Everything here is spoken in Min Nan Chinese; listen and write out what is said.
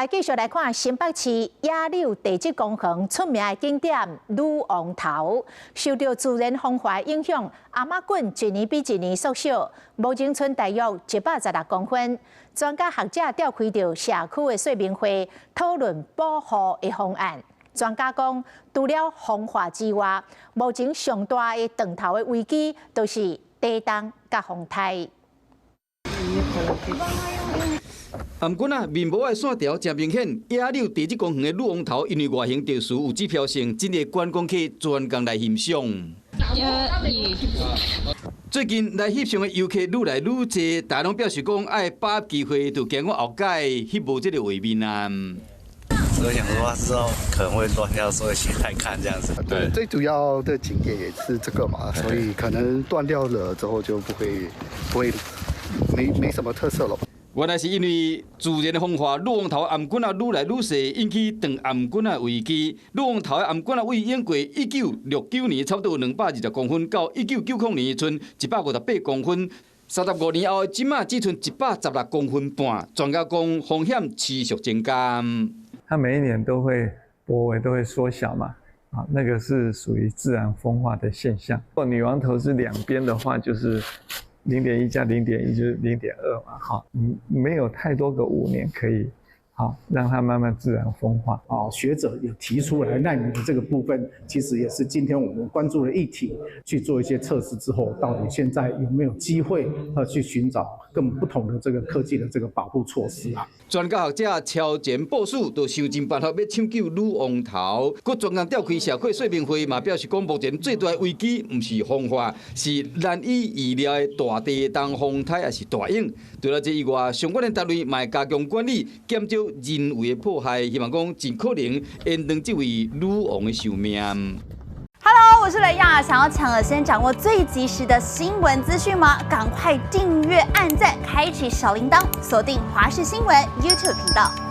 來繼續來看新北市野柳地質公園出名的景點女王頭，受著自然風化影響，頷仔棍一年比一年縮小，目前賰大約116公分。專家學者召開著社區的說明會，討論保護的方案。專家講，除了風化之外，目前上大的斷頭的危機，就是地動佮風颱。頷棍仔，面無的線條誠明顯。野柳地質公園的女王頭，因為外形特殊，有指標性，真濟觀光客專工來欣賞。最近來翕相的遊客愈來愈濟，大家攏表示講愛把握機會，就驚講後擺翕無這个畫面啊。我想說之後可能會斷掉，所以先來看這樣子。對，最主要的景點也是這個嘛，所以可能斷掉了之後就不會不會沒沒什麼特色了。原來是因為自然的風化，女王頭頷棍仔愈來愈細，引起斷頷棍仔危機。女王頭的頷棍仔為經過1969年差不多220公分，到1990年賰158公分，35年後這馬只賰116公分半。專家講風險持續增加。它每一年都會波紋都會縮小嘛，啊，那個是屬於自然風化的現象。如果女王頭是兩邊的話，就是0.1加0.1就是0.2嘛，好，嗯，沒有太多個5年可以，好讓它慢慢自然風化。啊，學者有提出來奈米的這個部分，其實也是今天我們關注的議題，去做一些測試之後，到底現在有沒有機會去尋找更不同的這個科技的這個保護措施啊？專家學者超前部署，都想盡辦法欲搶救女王頭。閣專工召開社區說明會，嘛表示講，目前最大的危機毋是風化，是難以預料的大地動、風颱，抑是大湧。除了這以外，相關的單位嘛會加強管理，減少人為的破壞，希望講盡可能延長這位女王的壽命。 Hello，我是雷亞，想要搶先掌握最及時的新聞資訊嗎？趕快訂閱、按讚、開啟小鈴鐺，鎖定華視新聞 YouTube 頻道。